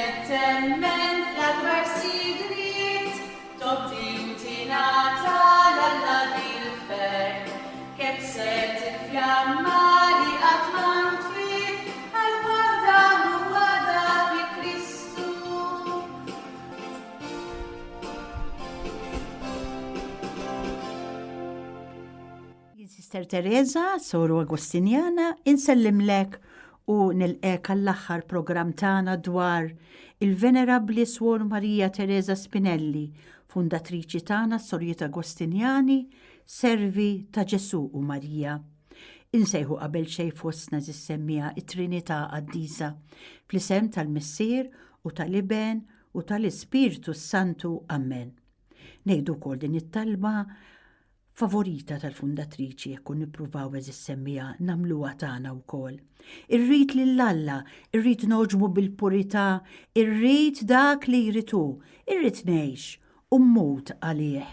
Kienet temmen fl-akbar sigriet, tobdi u tingħata 'l Alla bil-ferħ. Kebbset il-fjamma li qatt ma ntfiet għal waħda mwaħda fi Kristu. Jien Sister Teresa, Soru Agostinjana, insellimlek u nilqek għall-aħħar programm tagħna dwar il-Venerabbli Swor Maria Teresa Spinelli, fundatriċi tagħna s-Sorijiet Agostinjani, servi ta' Ġesù u Marija. Insejħu qabel xejn fostna żis-semmiegħa it-Trinità Qaddisa, fl-isem tal-Missier u tal-Iben u tal-Ispirtu s-Santu. Ammen. Ngħidu wkoll din it-talba favorita tal-fundatriċi jekk nippruvaw eżis semmiha nagħmluha tagħna wkoll. Irrid lil Alla, irrid noġbu bil-purità, irrid dak li jrid hu, irrid ngħix u mmut għalih.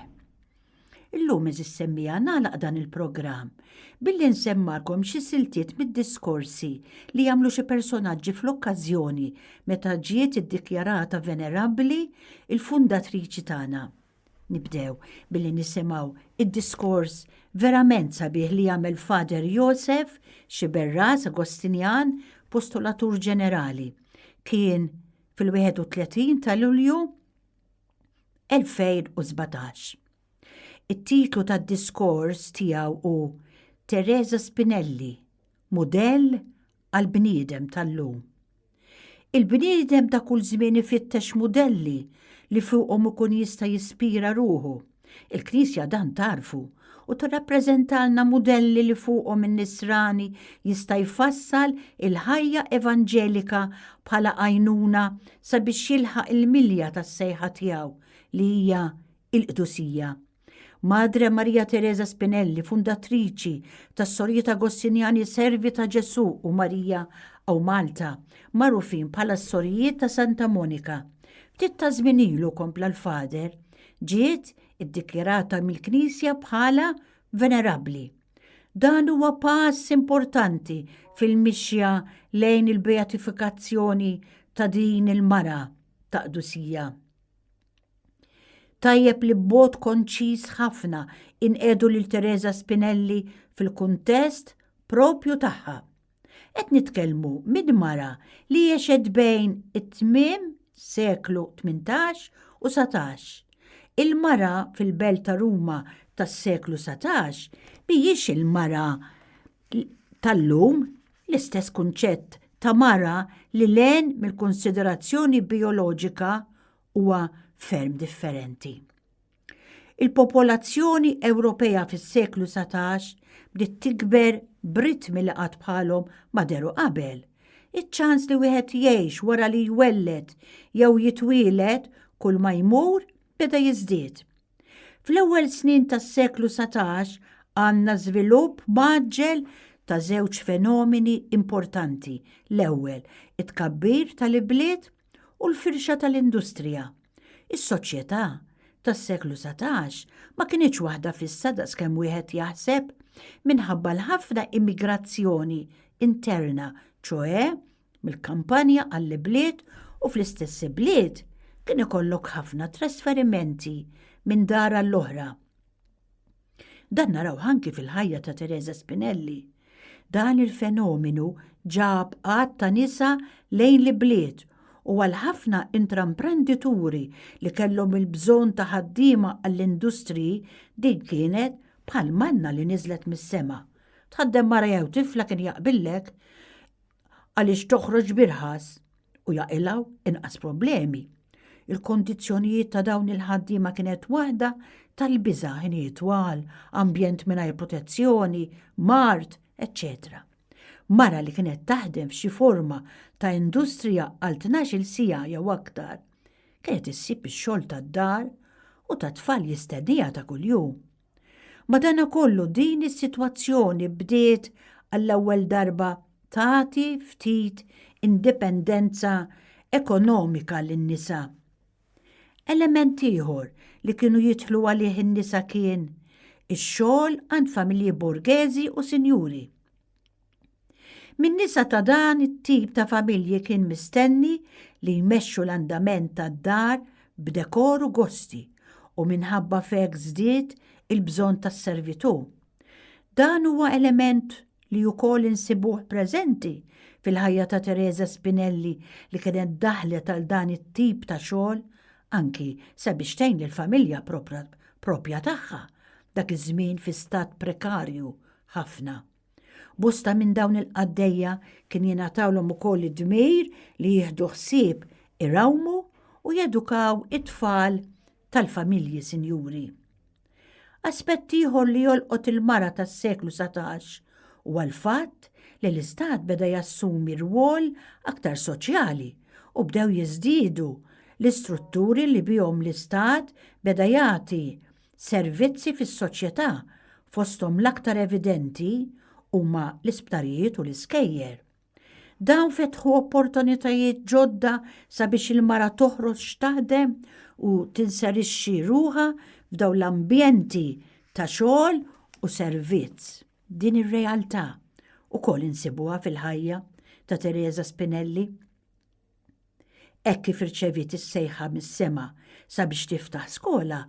Illum eżis semmiha nagħlaq dan il-programm billi nsemmakom xi siltiet mid-diskorsi li jagħmlu xi personaġġi fl-okkażjoni meta ġiet iddikjarata venerabbli il-fundatriċi tagħna. Nibdew billi nisimgħu id-diskors verament sabiħ li għamel Father Josef Sciberras Agostinjan, Postolatur Ġenerali. Kien fil-31 ta' Lulju 2017. It-titlu tad-diskors tiegħu hu Teresa Spinelli, Mudell għall-bniedem tal-lum. Il-bniedem ta' kull żmien ifittex mudelli li fuqhom ikun jista' jispira ruħu. Il-Knisja dan tagħrfu u tirrappreżentalna mudelli li fuqhom in-Nisrani jista' jfassal il-ħajja evanġelika bħala għajnuna sabiex jilħaq il-milja tas-sejħa tiegħu li hija l-qdusija. Madre Maria Teresa Spinelli, fundatriċi tas-Sorijiet Agostinjani Servi ta' Ġesù u Marija hawn Malta, magħrufin bħala s-Sorijiet ta' Santa Monika. Ftit ta' żmien ilu, kompla l-Father, ġiet iddikjarata mill-Knisja bħala Venerabbli. Dan huwa pass importanti fil-mixja lejn il-beatifikazzjoni ta' din il-mara ta' qdusija. Tajjeb li b'mod konċiż ħafna inqiegħdu lil Teresa Spinelli fil-kuntest proprju tagħha. Qed nitkellmu minn mara li għexet bejn it-tmiem seklu 18 u 19. Il-mara fil-belt ta' Ruma tas-seklu 19 mhijiex il-mara tal-lum, l-istess kunċett ta' mara li 'l hinn mill-kunsiderazzjoni bijoloġika huwa ferm differenti. Il-popolazzjoni Ewropea fis-seklu 19 bdiet tikber b'ritmi li qatt bħalhom ma dehru qabel. Iċ-ċans li wieħed jgħix wara li jwelled jew jitwieled kull ma jmur beda jiżdied. Fl-ewwel snin tas-seklu 19 għandna żvilupp mgħaġġel ta' żewġ fenomeni importanti, l-ewwel, it-tkabbir tal-ibliet u l-firxa tal-industrija. Is-soċjetà tas-seklu 19 ma kinitx waħda fissa daqskemm wieħed jaħseb minħabba l-ħafna immigrazzjoni interna, ċoè mill-kampanja għall-ibliet u fl-istess ibliet kien ikollok ħafna trasferimenti minn dar għall-oħra. Dan narawh anki fil-ħajja ta' Teresa Spinelli. Dan il-fenomenu ġab għadd ta' nisa lejn l-ibliet u għal ħafna intraprendituri li kellhom il-bżonn ta' ħaddiema għall-industriji din kienet bħal manna li niżlet mis-sema. Tħaddem mara jew tifla kien jaqbillek għaliex toħroġ b'irħas u jaqilgħu inqas problemi. Il-kondizzjonijiet ta' dawn il-ħaddiema kienet waħda tal-biża' ħinijiet twal, ambjent mingħajr protezzjoni, mard, eċċetera. Mara li kienet taħdem f'xi forma ta' industrija għal 12-il siegħa jew aktar, kienet issib ix-xogħol tad-dar u tat-tfal jistenniha ta' kuljum. Madanakollu din is-sitwazzjoni bdiet għall-ewwel darba tagħti ftit indipendenza ekonomika lin-nisa. Element ieħor li kienu jidħlu għalih in-nisa kien ix-xogħol għand familji borgeżi u sinjuri. Min-nisa ta' dan it-tip ta' familji kien mistenni li jmexxu l-andament tad-dar b'dekor u gosti u minħabba f'hekk żdied il-bżonn tas-servitù. Dan huwa element li wkoll insibuh preżenti fil-ħajja ta' Tereża Spinelli li kienet daħlet għal dan it-tip ta' xogħol anki sabiex tgħin lill-familja proprja tagħha dak iż-żmien fi stat prekarju ħafna. Bosta minn dawn il-qaddejja kien jingħatawlhom ukoll id-dmir li jieħdu ħsieb irawmu u jedukaw it-tfal tal-familji sinjuri. Aspett ieħor li jolqot il-mara tas-seklu 19 huwa l-fatt li l-istat beda jassumi rwol aktar soċjali u bdew jiżdiedu l-istrutturi li bihom l-istat beda jagħti Servizzi fis-soċjetà, fosthom l-aktar evidenti huma l-isptarijiet u l-iskejjel. Dawn fetħu opportunitajiet ġodda sabiex il-mara toħroġ taħdem u tinserixxi ruħha f'dawn l-ambjenti ta' xogħol u servizz. Din ir-realtà ukoll insibuha fil-ħajja ta' Tereża Spinelli. Hekk kif irċeviet is-sejħa mis-sema sabiex tiftaħ skola,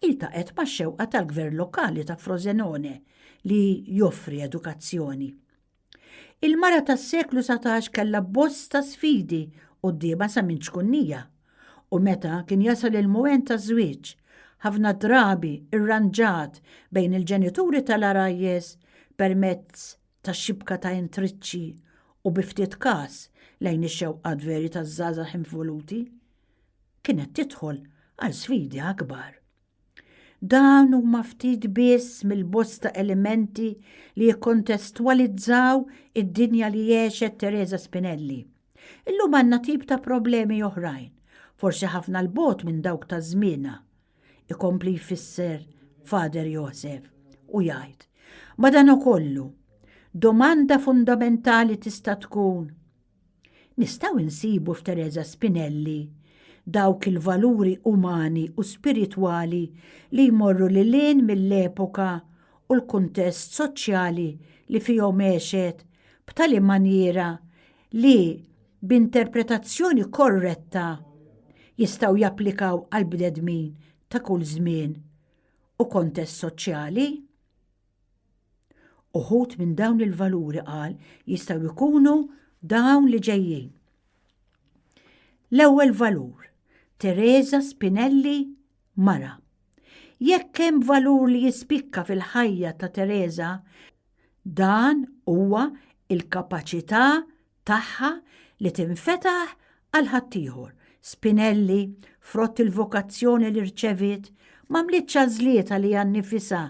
iltaqgħet max-xewqa tal-gvern lokali ta' Frosinone li joffri edukazzjoni. Il-mara tas-seklu 19 kellha bosta sfidi quddiemha sa minn ċkunnija u meta kien jasal il-mument taż-żwieġ, ħafna drabi rranġat bejn il-ġenituri tal-għarajjes permezz ta' xibka ta' intriċċi u bi ftit kas lejn ix-xewqat veri taż-żgħażagħ involuti, kienet tidħol għal sfidi akbar. Dan huma ftit biss mill-bosta elementi li jikkontestwalizzaw id-dinja li għexet Tereża Spinelli. Illum għandna tip ta' problemi oħrajn, forsi ħafna 'l bogħod minn dawk ta' żmienha, ikompli jfisser Father Josef u jgħid, Madankollu, domanda fundamentali tista' tkun, Nistgħu nsibu f'Tereża Spinelli dawk il-valuri umani u spiritwali li jmorru lil hinn mill-epoka u l-kuntest soċjali li fihom għexet b'tali manjiera li b'interpretazzjoni korretta jistgħu japplikaw għall-bnedmin ta' kull żmien u kontest soċjali. Uħud minn dawn il-valuri qal jistgħu jkunu dawn li ġejjin. L-ewwel valur, Teresa Spinelli mara. Jekk hemm valur li jispikka fil-ħajja ta' Teresa, Dan huwa l-kapaċità tagħha li tinfetaħ għal ħaddieħor. Spinelli, frott il-vokazzjoni li rċeviet, m'għamlitx għażliet għaliha nnifisha,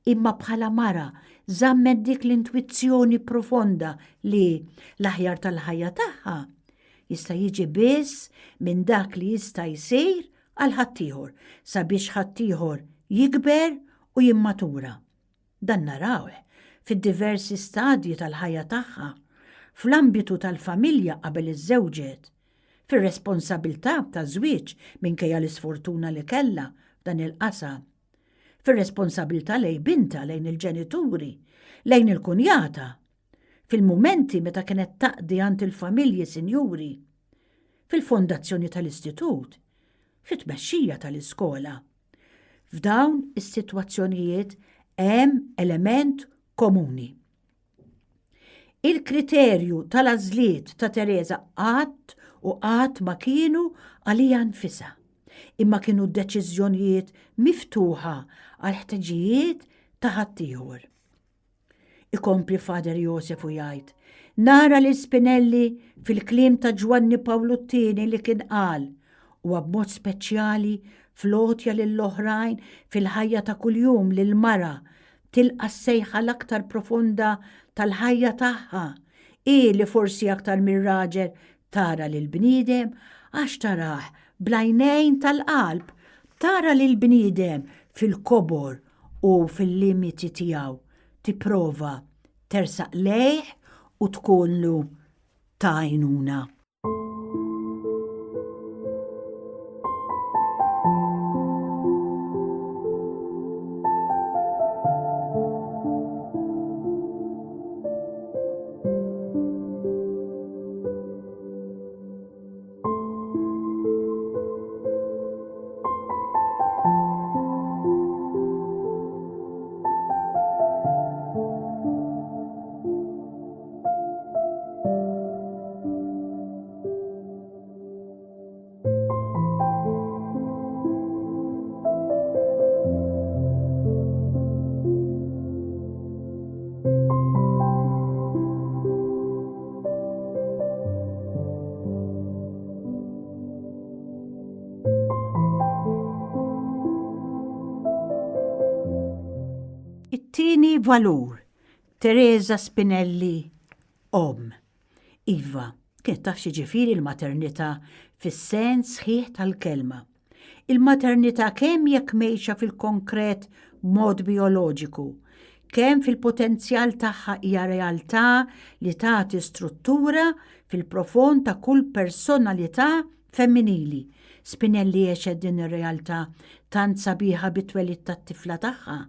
imma bħala mara żammet dik l-intwizzjoni profonda li l-aħjar tal-ħajja tagħha jista' jiġi biss minn dak li jista' jsir għal ħaddieħor sabiex ħaddieħor jikber u jimmatura. Dan narawh fid-diversi stadji tal-ħajja tagħha, fl-ambitu tal-familja qabel iżżewġet, fir-responsabilità taż-żwieġ minkejja l-isfortuna li kellha f'dan il-qasam, fir-responsabilità lejn bintha, lejn il-ġenituri, lejn il-kunjata, fil-mumenti meta kienet taqdi għand il-familji sinjuri, fil-fondazzjoni tal-istitut, fit-tmexxija tal-iskola. F'dawn is-sitwazzjonijiet hemm element komuni. Il-kriterju tal-għażliet ta' Tereża qatt u qatt ma kienu għaliha nfisha, imma kienu deċiżjonijiet miftuħa għall-ħtiġijiet ta' ħaddieħor. Ikompli Father Josef u jgħid, Nara lil Spinelli fil-kliem ta' Ġwanni Pawlu t-Tieni li kien qal, huwa b'mod speċjali fl-għotja lill-oħrajn fil-ħajja ta' kuljum li l-mara tilqa' s-sejħa l-aktar profonda tal-ħajja tagħha, hi li forsi aktar mir-raġel tara lill-bniedem għax tarah bl-għajnejn tal-qalb, tara lill-bniedem fil-kobor u fil-limiti tiegħu tipprova tersaq lejh u tkunlu ta' għajnuna. It-tieni valur, Teresa Spinelli, omm. Iva, kienet taf x'jiġifieri l-maternità fis-sens sħiħ tal-kelma. Il-maternità kemm jekk mgħejxa fil-konkret b'mod bijoloġiku, kemm fil-potenzjal tagħha hija realtà li tagħti struttura fil-profond ta' kull personalità femminili. Spinelli għexet din ir-realtà tant sabiħa bit-twelid tat-tifla tagħha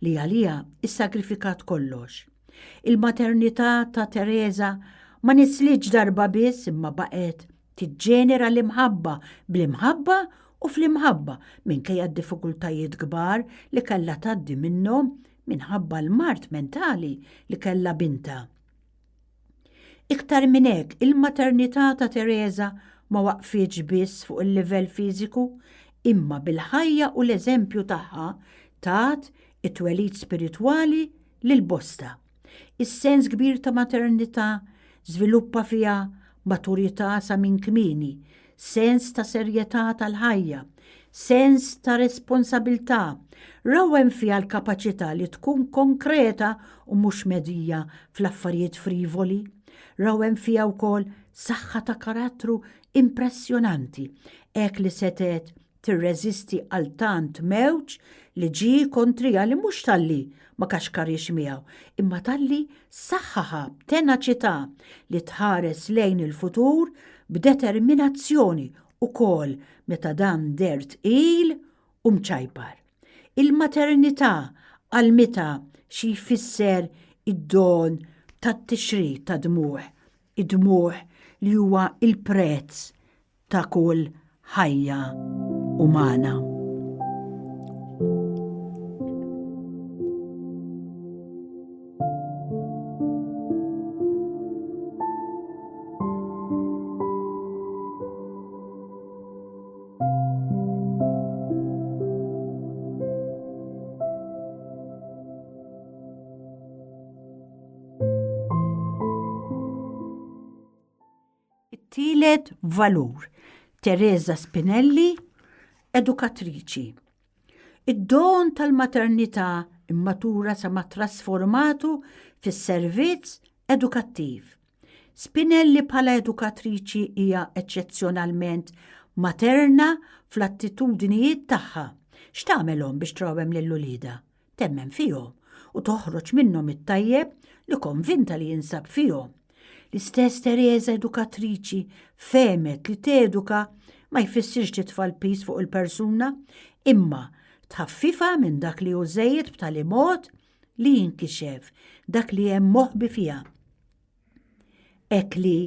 li għaliha issagrifikat kollox. Il-maternità ta' Tereża ma nislitx darba biss imma baqgħet tiġġenera l-imħabba bl-imħabba u fl-imħabba minkejja d-diffikultajiet kbar li kellha tgħaddi minnhom minħabba l-mard mentali li kellha bintha. Iktar minn hekk, il-maternità ta' Tereża ma waqfitx biss fuq il-livell fiżiku, imma bil-ħajja u l-eżempju tagħha tat it-twelid spiritwali lil bosta. Is-sens kbir ta' maternità żviluppa fiha maturità sa minn kmieni, sens ta' serjetà tal-ħajja, sens ta' responsabilità, rawwem fiha l-kapaċità li tkun konkreta u mhux medhija fl-affarijiet frivoli, rawwem fiha wkoll saħħa ta' karattru impressjonanti, hekk li setgħet tirreżisti għal tant mewġ li ġie kontriha li mhux talli ma kaxkarhiex miegħu, imma talli saħħaħha b'tenaċità li tħares lejn il-futur b'determinazzjoni ukoll meta dan deher tqil u mċajpar. Il-maternità għallmitha xi jfisser id-don tat-tixrid ta' dmugħ, id-dmugħ li huwa l-prezz ta' kull ħajja umana. It-tielet valur, Teresa Spinelli, edukatriċi. Id-don tal-maternità immatura sa ma trasformatu fis-servizz edukattiv. Spinelli bħala edukatriċi hija eċċezzjonalment materna fl-attitudnijiet tagħha. X'tagħmel omm biex trawwem lil uliedha? Temmen fihom u toħroġ minnhom it-tajjeb li konvinta li jinsab fihom. L-istess Teresa edukatriċi fehmet li teduka ma jfissirx titfa' l-piż fuq il-persuna, imma tħaffifha minn dak li hu żejjed b'tali mod li jinkixef dak li hemm moħbi fiha. Hekk li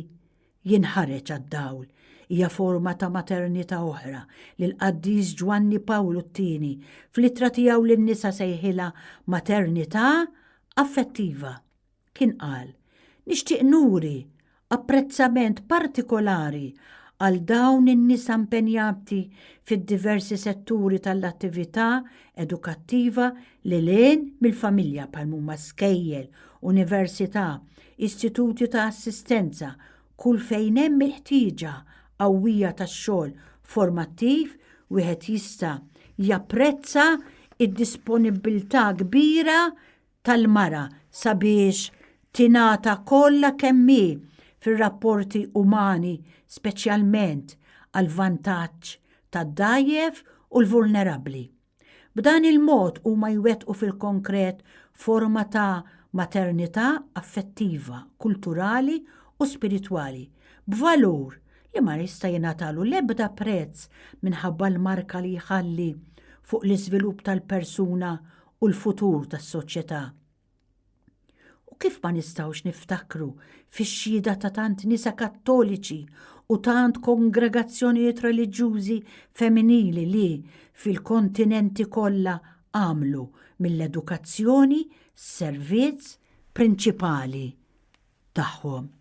jinħareġ għad-dawl hija forma ta' maternità oħra li l-Qaddis Ġwanni Pawlu t-Tieni fl-ittra tiegħu lin-nisa sejħilha maternità affettiva. Kien qal, Nixtieq nuri apprezzament partikolari għal dawn in-nisa mpenjati fid-diversi setturi tal-attività edukattiva lil hinn mill-familja bħal huma skejjel, università, istituti ta' assistenza, kull fejn hemm il-ħtieġa qawwija ta' xogħol formattiv wieħed jista' japprezza d-disponibbiltà kbira tal-mara sabiex tingħata kollha kemm hi fir-rapporti umani speċjalment għall-vantaġġ tad-dgħajjef u l-vulnerabbli. B'dan il-mod huma jwettqu fil-konkret forma ta' maternità affettiva, kulturali u spiritwali, b'valur li ma jista' jingħatalu l-ebda prezz minħabba l-marka li jħalli fuq l-iżvilupp tal-persuna u l-futur tas-soċjetà. U kif ma nistgħux niftakru fix-xhieda ta' tant nisa Kattoliċi u tant kongregazzjonijiet reliġjużi femminili li fil-kontinenti kollha għamlu mill-edukazzjoni s-servizz prinċipali tagħhom.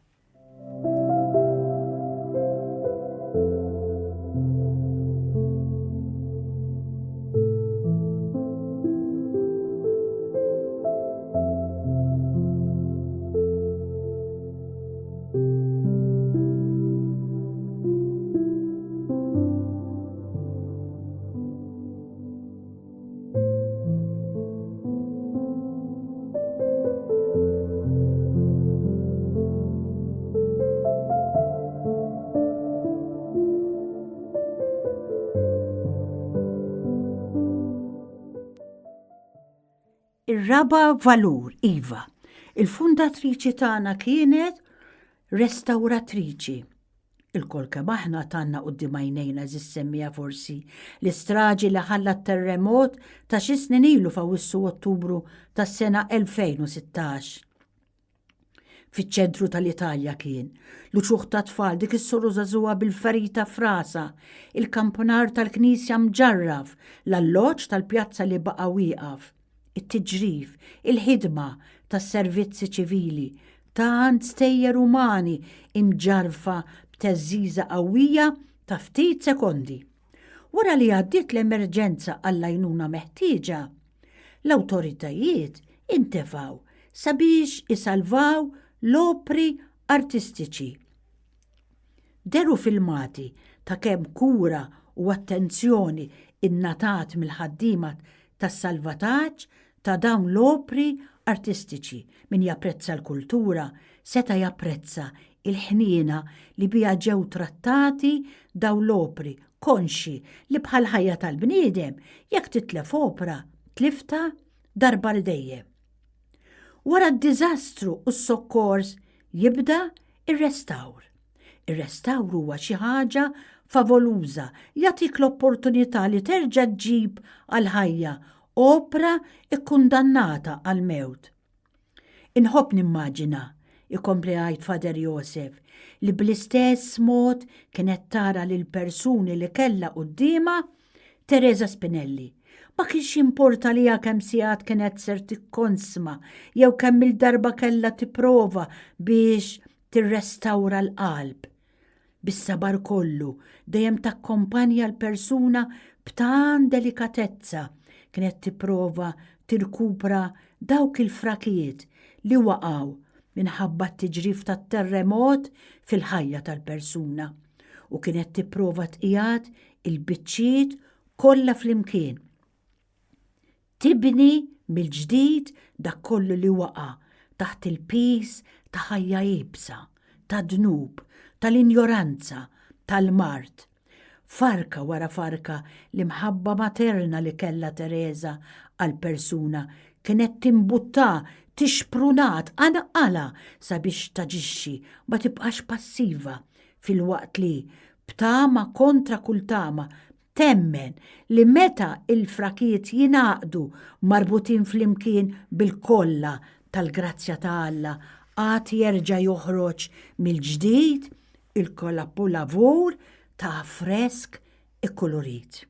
Ir-raba' valur, iva, il-fundatriċi tagħna kienet restawratriċi. Ilkoll kemm aħna għad għandna quddiem għajnejna għeżież semmiegħa forsi l-istraġi li ħalla t-terremot ta' xi snin ilu f'Awwissu u Ottubru tas-sena 2016. Fiċ-ċentru tal-Italja kien l-uċuħ ta' tfal dik is-soru żagħżugħa bil-ferita f'rasha, il-kampnar tal-knisja mġarraf, l-alloġġ tal-pjazza li baqa' wieqaf. it-tiġrif, il-ħidma tas-servizzi ċivili, tant stejjer umani imġarrfa b'theżżiża qawwija ta' ftit sekondi. Wara li għaddiet l-emerġenza għall-għajnuna meħtieġa, l-awtoritajiet intefgħu sabiex isalvaw l-opri artistiċi. Dehru filmati ta' kemm kura u attenzjoni ingħatat mill-ħaddiema tas-salvataġġ ta' dawn l-opri artistiċi. Min japprezza l-kultura seta' japprezza l-ħniena li biha ġew trattati dawn l-opri, konxji li bħall-ħajja tal-bniedem, jekk titlef opra, tliftha darba għal dejjem. Wara d-diżastru u s-sokkors jibda r-restawr. Ir-restawr huwa xi ħaġa favoluża, jagħtik l-opportunità li terġa' ġġib għall-ħajja opra kkundannata għall-mewt. Inħobb nimmaġina, ikompli jgħid Father Josef, li bl-istess mod kienet tara lill-persuni li kellha quddiemha Teresa Spinelli. Ma kienx jimporta liha kemm sigħat kienet ser tikkonsma jew kemm-il darba kellha tipprova biex tirrestawra l-qalb. Bis-sabar kollu, dejjem takkompanja l-persuna b'tant delikatezza kienet tipprova tirkupra dawk il-frakijiet li waqgħu minħabba t-tiġrif tat-terremot fil-ħajja tal-persuna u kienet tipprova tqiegħed il-biċċiet kollha flimkien. Tibni mill-ġdid dak kollu li waqa' taħt il-piż ta' ħajja iebsa, tad-dnub, tal-injoranza, tal-mard. Farka wara farka l-imħabba materna li kellha Tereża għall-persuna kienet timbuttha, tixprunha, tqanqalha sabiex taġixxi, ma tibqax passiva, filwaqt li, b'tama kontra kull tama, temmen li meta l-frakijiet jingħaqdu marbutin flimkien bil-kolla tal-grazzja ta' Alla għad jerġa' joħroġ mill-ġdid il-kolapulavur ta' affresk ikkulurit.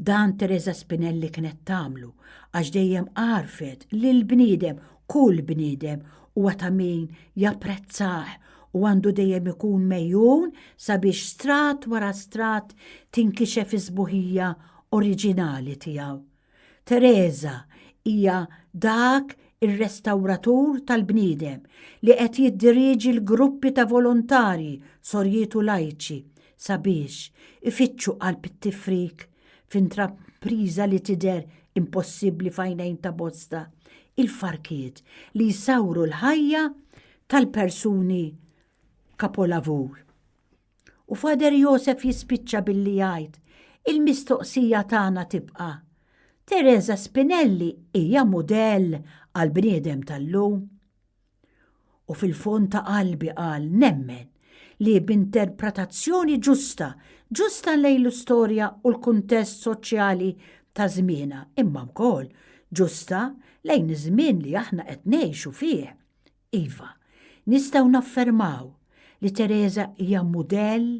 Dan Teresa Spinelli kienet tagħmlu għax dejjem għarfet li l-bniedem, kull bniedem, huwa ta' min japprezzah u għandu dejjem ikun megħjun sabiex strat wara strat tinkixef is-sbuħija oriġinali tiegħu. Tereża hija dak ir-restawratur tal-bniedem li qed jiddirieġi l-gruppi ta' volontarji, sorijiet u lajċi sabiex ifittxu qalb it-tifrik f'intrapriża li tidher impossibbli f'għajnejn ta' bosta, il-farkiet li jsawru l-ħajja tal-persuni kapolavur. U Father Josef jispiċċa billi jgħid, il-mistoqsija tagħna tibqa', Teresa Spinelli hija mudell għall-bniedem tal-lum? U fil-fond ta' qalbi qal nemmen li b'interpretazzjoni ġusta, ġusta lejn l-istorja u l-kuntest soċjali ta' żmienha, imma wkoll ġusta lejn iż-żmien li aħna qed ngħixu fih. Iva, nistgħu naffermaw li Tereża hija mudell,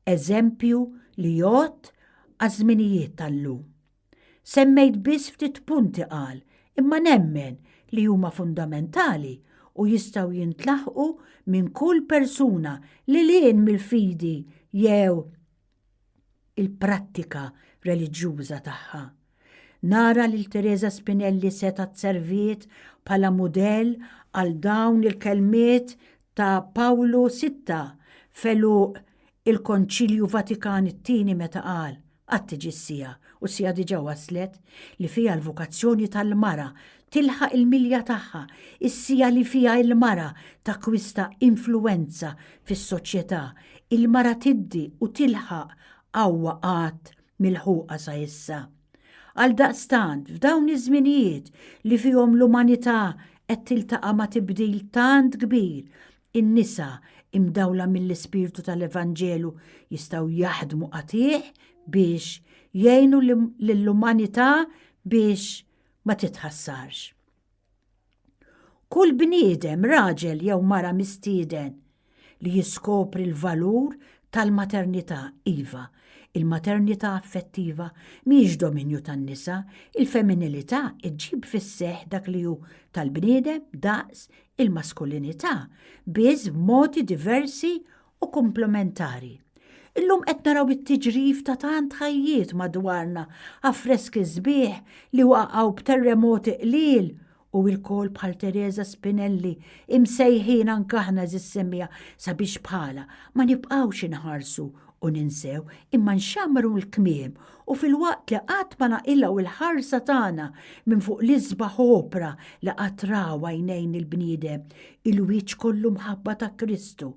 eżempju li jgħodd għaż-żminijiet tal-lum. Semmejt biss ftit punti qal, imma nemmen li huma fundamentali u jistgħu jintlaħqu minn kull persuna lil hinn mill-fidi jew il-prattika reliġjuża tagħha. Nara lil Teresa Spinelli setgħet serviet bħala mudell għal dawn il-kelmiet ta' Pawlu Sitta f'għeluq il-Konċilju Vatikan it-Tieni meta qal, Għad tiġi s-siegħa, u s-siegħa diġà waslet, li fiha l-vokazzjoni tal-mara tilħaq il-milja tagħha, is-siegħa li fiha l-mara takkwista influwenza fis-soċjetà, il-mara tiddi u tilħaq qawwa qatt milħuqa sa issa. Għaldaqstant, f'dawn iż-żminijiet li fihom l-umanità qed tiltaqa' ma' tibdil tant kbir, in-nisa imdawla mill-ispirtu tal-Evanġelu jistgħu jaħdmu qatigħ biex jgħinu lill-umanità biex ma titħassarx. Kull bniedem, raġel jew mara mistieden li jiskopri l-valur tal-maternità, iva, il-maternità affettiva mhijiex dominju tan-nisa, il-femminilità ġġib fis-seħħ dak li hu tal-bniedem daqs il-maskulinità, biss b'modi diversi u komplementari. Illum qed naraw it-tiġrif ta' tant ħajjiet madwarna, affreski sbieħ li waqgħu b'terremoti qliel u ilkoll bħal Tereża Spinelli imsejħin anke aħna għeżież semmiegħa sabiex bħalha ma nibqgħux inħarsu u ninsew imma nxammru l-kmiem u filwaqt li qatt ma naqilgħu l-ħarsa tagħna minn fuq l-isbaħ opra li qatt raw għajnejn il-bniedem, il-wiċċ kollu mħabba ta' Kristu,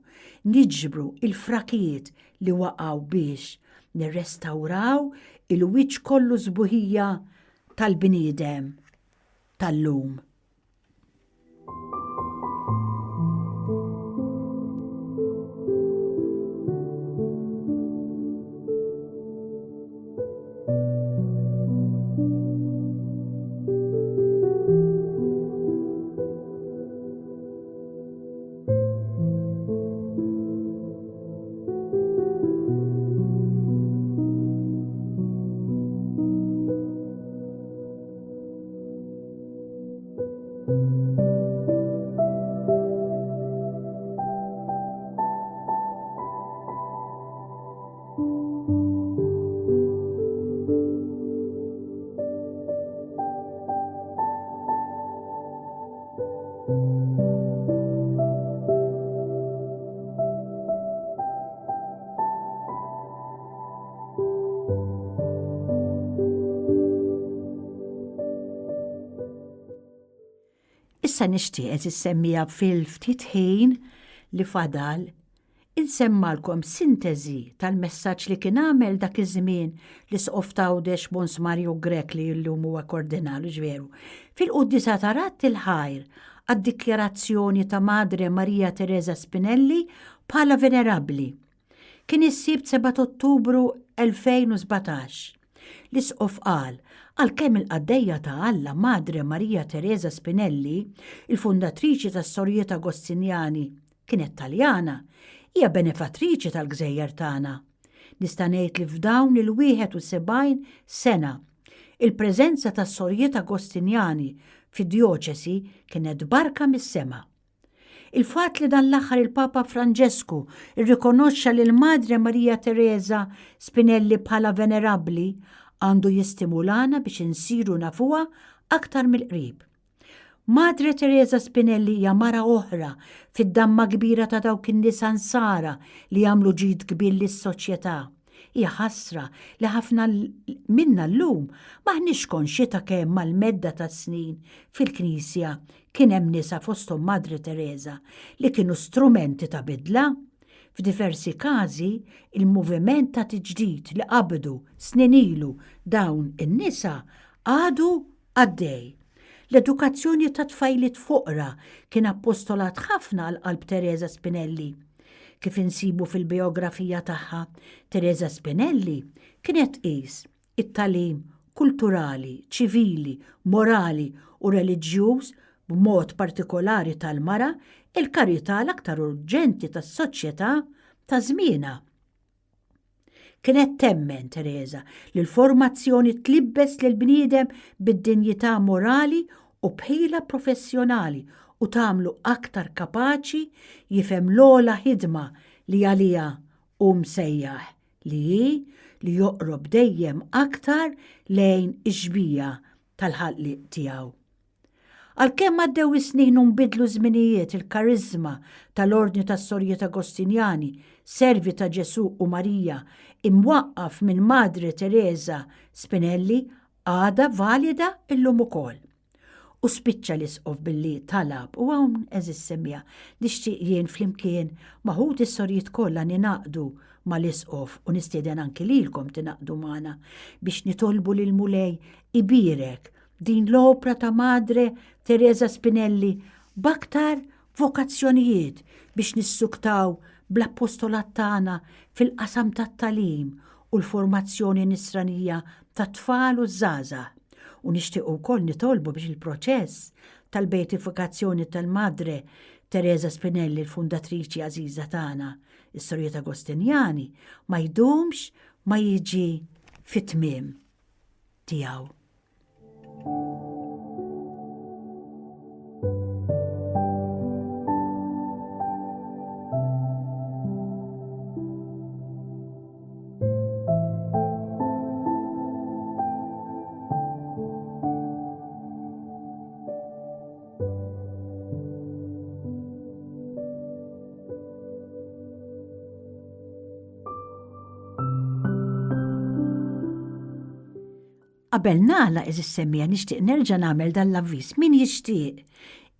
niġbru il-frakijiet li waqgħu biex nirrestawraw il-wiċċ kollu sbuħija tal-bniedem tal-lum. Issa nixtieq eżis semmija fil-ftit ħin li fadal insemmalkom sinteżi tal-messaġġ li kien għamel dak iż-żmien l-Isqof t'Għawdex Mons Mario Grech li llum huwa Kordinal, hux veru? Fil-quddiesa ta' Radd il-Ħajr għad-dikjarazzjoni ta' Madre Maria Teresa Spinelli bħala Venerabbli. Kien is-Sibt 7 Ottubru 2017. L-Isqof qal, Għalkemm il-qaddejja ta' Alla Madre Maria Teresa Spinelli, il-fundatriċi tas-Sorijiet Agostinjani, kienet Taljana, hija benefattriċi tal-gżejjer tagħna. Nista' ngħid li f'dawn il-71 sena, il-preżenza tas-Sorijiet Agostinjani fid-djoċesi kienet barka mis-sema. Il-fatt li dan l-aħħar il-Papa Franġesku rrikonoxxa lil Madre Maria Teresa Spinelli bħala venerabbli għandu jistimulana biex insiru nafuha aktar mill-qrib. Madre Teresa Spinelli hija mara oħra fid-damma kbira ta' dawk in-nisa Nsara li għamlu ġid kbir lis-soċjetà. Hija ħasra li ħafna minna llum m'aħniex konxji ta' kemm mal-medda tas-snin fil-Knisja kien hemm nisa fosthom Madre Teresa li kienu strumenti ta' bidla. F'diversi każi, il-moviment ta' tiġdid li qabdu snin ilu dawn in-nisa għadu għaddej. L-edukazzjoni ta' tfajliet foqra kien appostolat ħafna għal qalb Teresa Spinelli. Kif insibu fil-bijografija tagħha, Teresa Spinelli kienet tqis it-tagħlim kulturali, ċivili, morali u reliġjuż b'mod partikolari tal-mara il-karità l-aktar urġenti tas-soċjetà ta' żmienha. Kienet temmen, Teresa, li l-formazzjoni tlibbes lill-bniedem bid-dinjità morali u b'ħila professjonali u tagħmlu aktar kapaċi jifhem l-ogħla ħidma li għaliha hu msejjaħ, li hi li joqrob dejjem aktar lejn ix-xbieha tal-Ħallieq tiegħu. Għalkemm għaddew is-snin u nbidlu ż-żminijiet, il-kariżma tal-Ordni tas-Sorijiet Agostinjani, Servi ta' Ġesù u Marija, imwaqqaf minn Madre Teresa Spinelli għadha valida llum ukoll. U spiċċa l-Isqof billi talab, u hawn għeżież semmiegħa, nixtieq jien flimkien ma' ħuti s-sorijiet kollha ningħaqdu. mal-Isqof u nistieden anki lilkom tingħaqdu magħna biex nitolbu lill-Mulej ibierek din l-opra ta' Madre Teresa Spinelli b'aktar vokazzjonijiet biex nissuktaw bl-appostolat tagħna fil-qasam tat-tagħlim u l-formazzjoni nisranija tat-tfal u ż-żgħażagħ. U nixtiequ wkoll nitolbu biex il-proċess tal-beatifikazzjoni tal-Madre Teresa Spinelli, l-fundatriċi għażiża tagħna, is-Sorijiet Agostinjani, ma jdumx ma jiġi fit-tmiem tiegħu. Qabel nagħlaq eżis semmija nixtieq nerġa' nagħmel dan l-avviż min jixtieq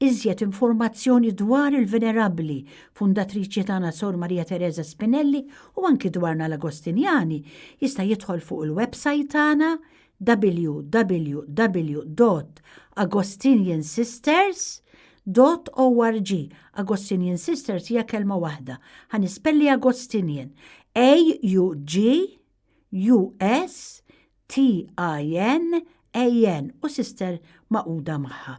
iżjed informazzjoni dwar il-Venerabbli Fundatriċi tagħna Sor Maria Teresa Spinelli u anki dwarna l-Agostinjani jista' jidħol fuq il-website tagħna www.agostiniansisters.org Agostinian Sisters hija kelma waħda. Ħa nispelli Agostinian. A U G U S T I N A N u sister magħquda magħha.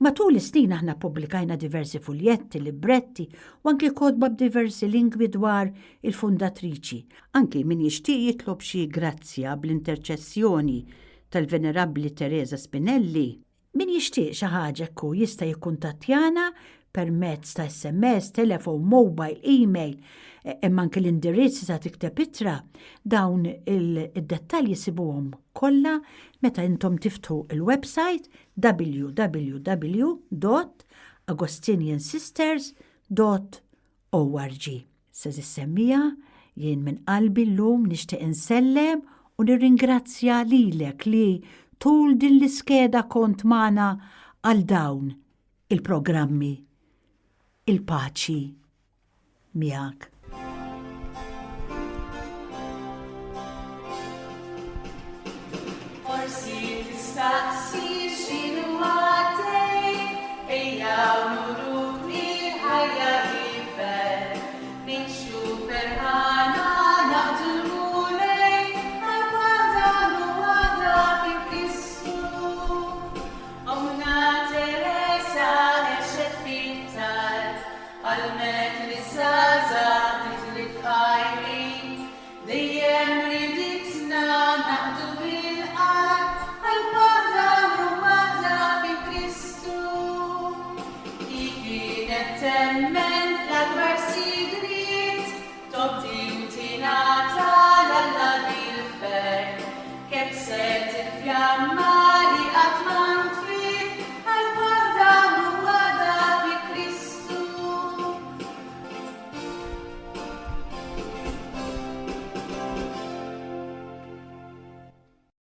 Matul is-snin aħna ppubblikajna diversi fuljetti, libretti u anki kotba b'diversi lingwi dwar il-fundatriċi. Anki min jixtieq jitlob xi grazzja bl-interċessjoni tal-Venerabbli Teresa Spinelli, Min jixtieq xi ħaġa hekk hu jista' jikkuntattjana permezz ta' SMS, telefon, mobile, email, hemm anke l-indirizz tista' tikteb ittra. Dawn id-dettalji ssibuhom kollha meta intom tiftħu l-website www.agostiniansisters.org. Org. Se tissemmija, jien minn qalbi llum nixtieq insellem u nirringrazzja lilek li tul din l-iskeda kont magħna għal dawn il-programmi. Il-paċi miegħek. Forsi tistaqsi x'inhu għaddej, ejja nuruk li l-ħajja hi ferħ. Ngħixu ferħana naqdu l-Mulej, qalb waħda u waħda fi Kristu. Ommna Teresa għexet fit-talb, għallmet liż-żgħażagħ bdiet lit-tqajrin. Dejjem.